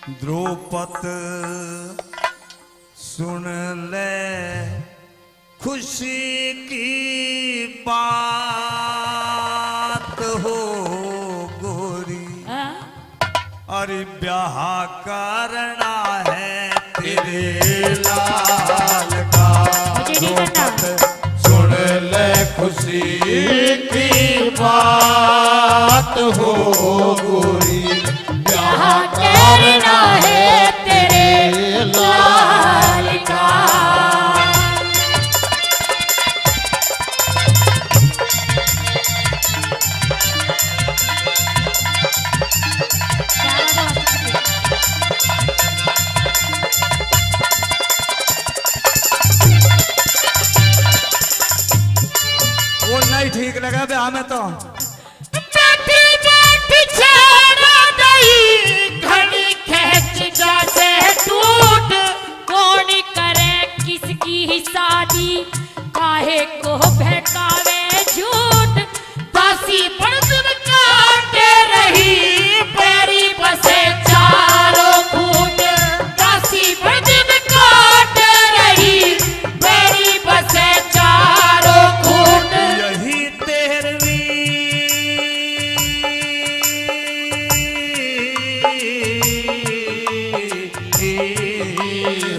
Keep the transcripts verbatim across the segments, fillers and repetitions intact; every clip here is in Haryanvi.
द्रुपद सुन ले खुशी की बात हो गोरी। हाँ। अरे ब्याह करना है तेरे लाल का। मुझे नहीं करना। द्रुपद सुन ले खुशी की बात हो गोरी, ब्याह करना है तेरे लाल का। वो नहीं ठीक लगा ब्याह में तो। बैठी बैठी छेड़ा दई, घड़ी खेच जा से टूट। कौन करे किसकी शादी, काहे को बहकावे झूठ। दासी बड़ दिन काटे रही, पैरी बसे चारों खूंट। दासी बड़ दिन काटे रही, पैरी बसे चारों खूंट। यही तेरहवीं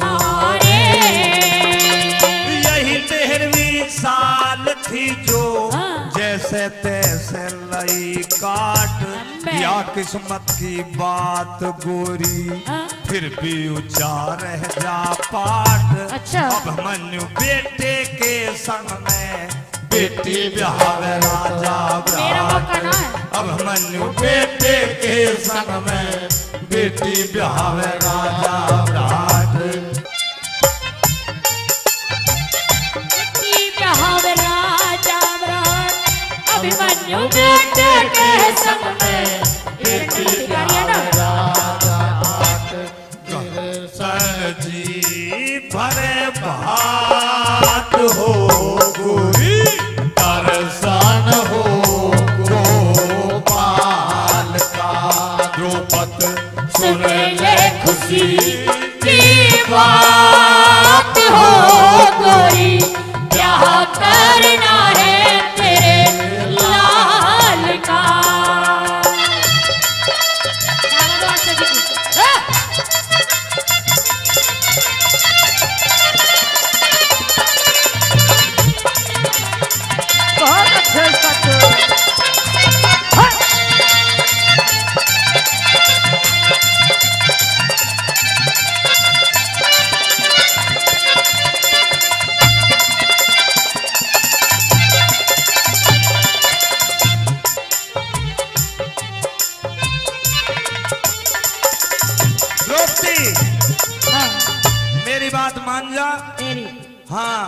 हो। हाँ रे। यही तेरहवीं साल थी जो हाँ। जैसे तैसे लई काट। अम्बे। या किस्मत की बात गोरी, हाँ। फिर भी ऊंचा रह जा पाट। अच्छा। अब मन्नू बेटे के संग में बेटी ब्याहवे राजा मेरा ब्राट। मौका ना है। अब मन्नू बेटे के संग में बेटी ब्याहवे राजा ब्राट। बेटी ब्याहवे राजा ब्राट। अभिमन्यु बेटे के संग में बेटी ब्याहवे राजा ब्राट। दर्शन जी भरे भात हो गोरी, दर्शन हो गोपाल का। द्रुपद सुन ले खुशी की बात हो गोरी, ब्याह करना है तेरे लाल का। बहुत अच्छे सच। द्रौपदी, हाँ। मेरी बात मान जा। तेरी। हाँ।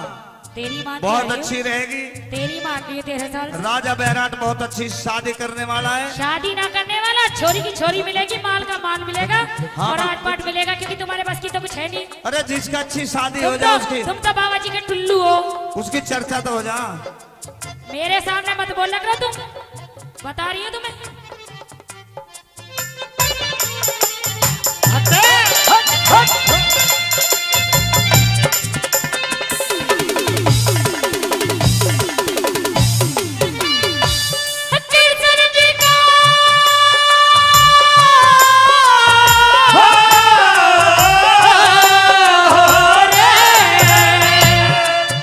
तेरी मान बहुत रही हूँ। अच्छी रहेगी। तेरी मान रही है तेरह साल से। राजा बैराट बहुत अच्छी शादी करने वाला है। शादी ना करने वाला, छोरी की छोरी मिलेगी, माल का माल मिलेगा। हाँ, और हाँ। आटपाट मिलेगा, क्योंकि तुम्हारे पास की तो कुछ है नहीं। अरे, जिसका अच्छी शादी हो जाए तो, उसकी, तुम तो बाबा जी के टुल्लू हो। उसकी चर्चा तो हो जा। मेरे सामने मत बोला करो तुम, बता रही हूँ तुम्हें।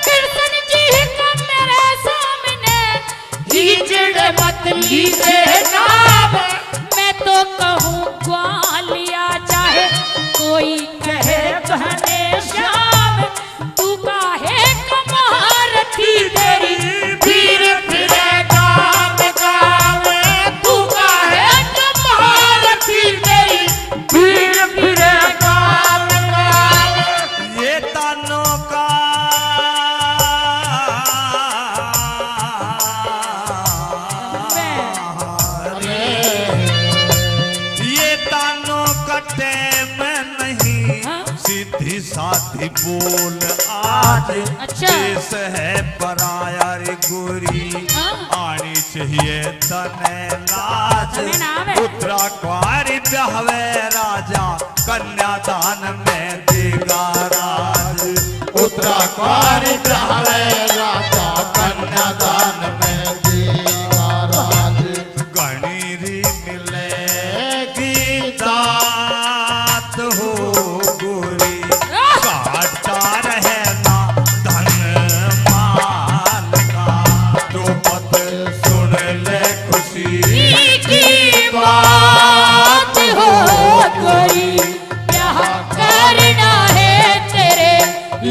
कृष्ण जी का मेरे सामने कीचड़ मत लीजे नाम। मैं तो कहूँ ग्वालिया, चाहे कोई कहे घनश्याम। तू काहे कमार थी तेरी, वीर फिरे गाम गाम। तू काहे कमार थी तेरी, वीर फिरे गाम गाम। ये तानों का, ये तानों का टेम नहीं, हाँ? सीधी साधी बोल आज। अच्छा। देश है पराया रे गोरी, हाँ? आनी चाहिए तने लाज। तने ना आवे। उत्तरा कुआरी ब्याहवे राजा, कन्यादान में देगा राज, उत्तराधिकारी चाहे राजा, कन्यादान में देगा राज। घणी री मिलेगी दात हो गोरी, काटता रहना धन माल का। तो मत सुन ले खुशी की बात हो गोरी, ब्याह करना है तेरे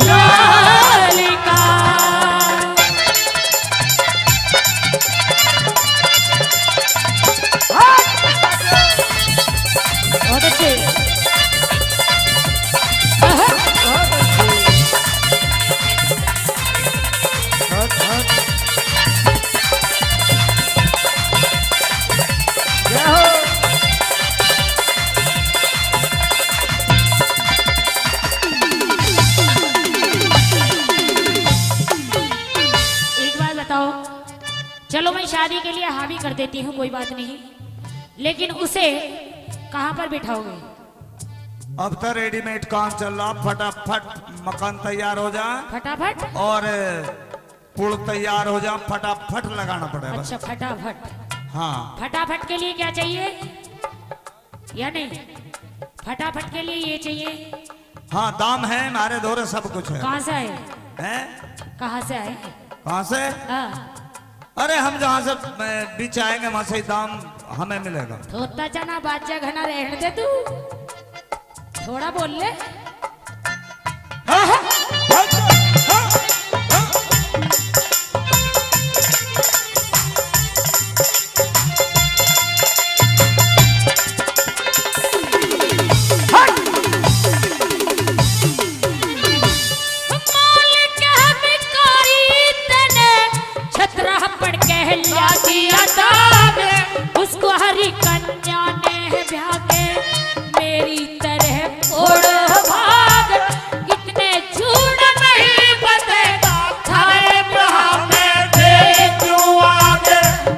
लाल का। बहुत अच्छे। एक बात बताओ, चलो मैं शादी के लिए हाँ भी कर देती हूँ, कोई बात नहीं, लेकिन उसे कहाँ पर बिठाओगे? अब तो रेडीमेड काम चल रहा, फटाफट मकान तैयार हो जा। फटाफट? और पुल तैयार हो जा, फटाफट लगाना पड़ेगा बस। अच्छा, फटाफट। हाँ। फटाफट के लिए क्या चाहिए? या नहीं? फटाफट के लिए ये चाहिए। हाँ, दाम है हमारे धोरे, सब कुछ है। कहाँ से आए? हैं? कहाँ से आए? कहाँ से? हाँ। अरे, हम जहाँ से, अ, बिछाएंगे, वहाँ से ही दाम हमें मिलेगा। थोता चना बाजा घना रहने दे तू, थोड़ा बोल ले। मालिक है भिखारी तने छतरा पड़ के ला दिया दाग, उसको हरी कन्या ने ब्याह के मेरी तरह फोड़ भाग। इतने झूठ नहीं बतेगा थारे ब्याह में दे दूं आग।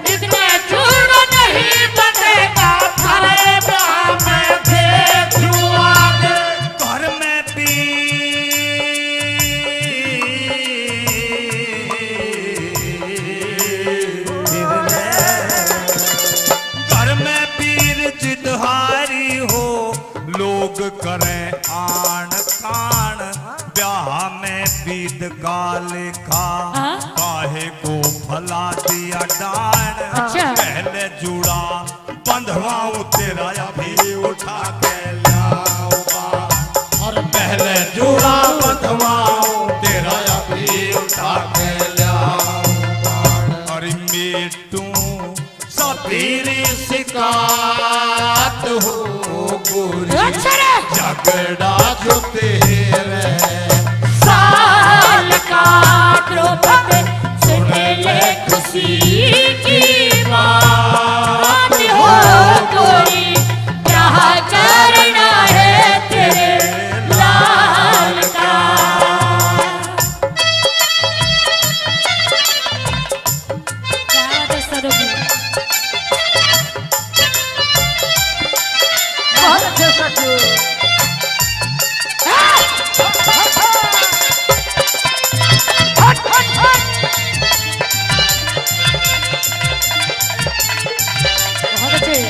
इतने झूठ नहीं बतेगा थारे ब्याह में दे दूं आग। घर में पीर, घर में पीर जिदहारी हो, लोग करें आन कान, ब्याह में बीत का लेखा, हाँ? काहे को फला दिया डान। अच्छा। पहले जुड़ा बंधवाऊं तेरा अभी उठा के लाऊं बाण। और पहले जुड़ा बंधवाऊं तेरा अभी उठा के लाऊं बाण। अरे मेटू सफीरी शिकायत हो गोरी। अच्छा रे। झगड़ा जो तेरे साल का द्रुपद सुन ले खुशी की बात हो गोरी, क्या करना है तेरे लाल का। क्या बात है सरोजी। बहुत अच्छे साथियों। हट, हट, हट। बहुत अच्छे।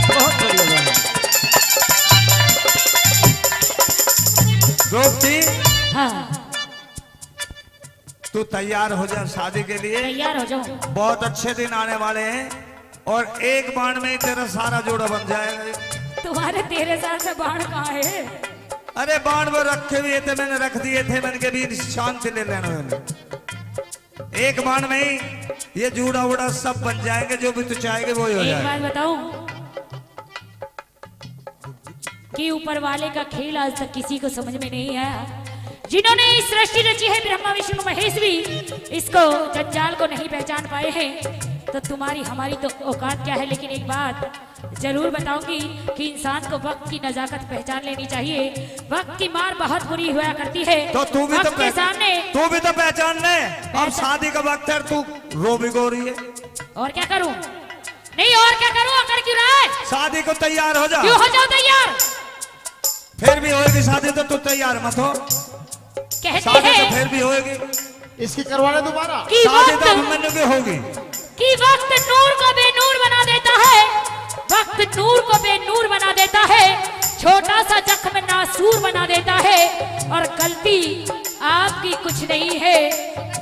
बहुत बढ़िया, बहुत बढ़िया। रोक दी। हाँ। तू तैयार हो जा शादी के लिए। तैयार हो जाऊं। बहुत अच्छे दिन आने वाले हैं और एक बाण में ही तेरा सारा जोड़ा बन जाएगा। तुम्हारे तेरह साल से बाण कहाँ है? अरे बाण वो रखे हुए थे, मैंने रख दिए थे, मैंने कहा, "भी शांति ले लेना मैंने।" एक बाण में ही ये जूड़ा वूड़ा सब बन जाएंगे, जो भी तू चाहेगी वो ही हो जाएगा। एक बात बताऊं, कि ऊपर वाले का खेल आज तक किसी को समझ में नहीं आया। जिन्होंने ये सृष्टि रची है, ब्रह्मा विष्णु महेश भी इसको, जंजाल को नहीं पहचान पाए हैं, तो तुम्हारी हमारी तो औकात क्या है। लेकिन एक बात जरूर बताऊंगी कि इंसान को वक्त की नजाकत पहचान लेनी चाहिए। वक्त की मार बहुत बुरी हुआ करती है। तो तू भी तो वक्त के पह-, सामने तू भी तो पहचान ले। अब पहचान- शादी का वक्त है, तू रो भी गो रही है। और क्या करूं? नहीं, और क्या करूं, अकड़ क्यों रहा है? शादी को तैयार हो जा। क्यों हो जाओ तैयार? फिर भी होएगी शादी तो तू तैयार मत हो। कहते शादी तो हैं फिर भी होएगी। इसकी करवा ले दोबारा। कि शादी तो वक्त अभिमन्यु की होगी। कि वक्त नूर को बेनूर बना देता है, वक्त नूर को बेनूर बना देता है, छोटा सा जख्म नासूर बना देता है। और गलती आपकी कुछ नहीं है,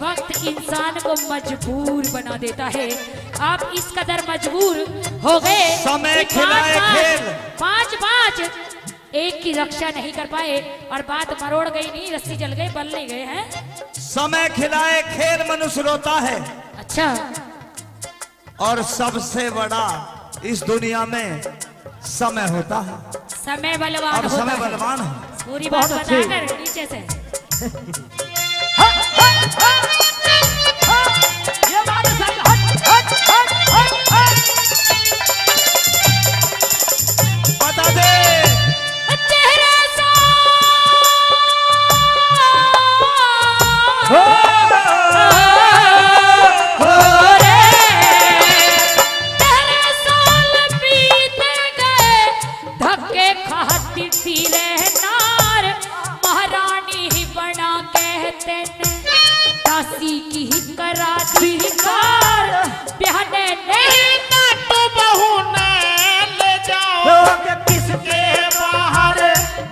वक्त इंसान को मजबूर बना देता है। आप इस कदर मजबूर हो गए समय कि पाँच खिलाए पाँच, खेल। पाँच पाँच एक की रक्षा नहीं कर पाए और बात मरोड़ गई नहीं, रस्सी जल गई, बल नहीं गए हैं। समय खिलाए खेल मनुष्य रोता है। अच्छा। और सबसे बड़ा इस दुनिया में समय होता है। समय बलवान और होता समय है। बलवान है। पूरी बात बहुत अच्छी। बताकर नीचे से। ये बात सच, हट, हट, हट, हट, हट। बता दे। तेरे साथ हो, हो रे, तेरे साल बीत गए, धक्के खाती थी रहनार, महारानी ही बना कहते ने, दासी की ही करा दी कार, बहने नहीं ना तू बहू ने ले जाओ लोग किसके बाहर,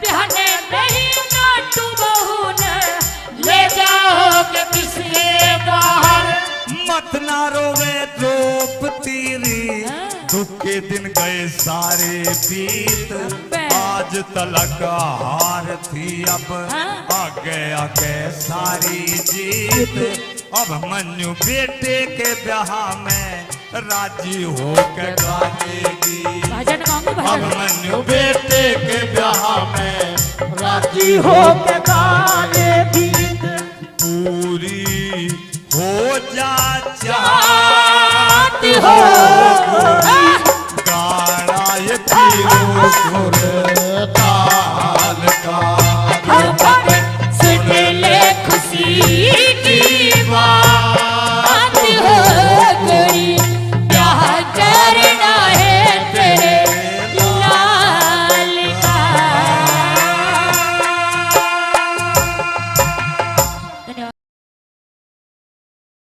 बहने नहीं ना तू बहू ने ले जाओ के किसके बाहर। मत ना रोवे द्रौपदी री, हाँ। दुख के दिन गए सारे बीत, अबे। आज तलक हार थी, अब हाँ। आगे आगे सारी जीत। अब मन्नू बेटे के ब्याह में राजी होके गा लेगी। भजन गाऊंगी, भजन। अब मन्नू बेटे के ब्याह में राजी होके गा लेगी। पूरी हो जा चाहत हो, गाना ये पीरो सुर।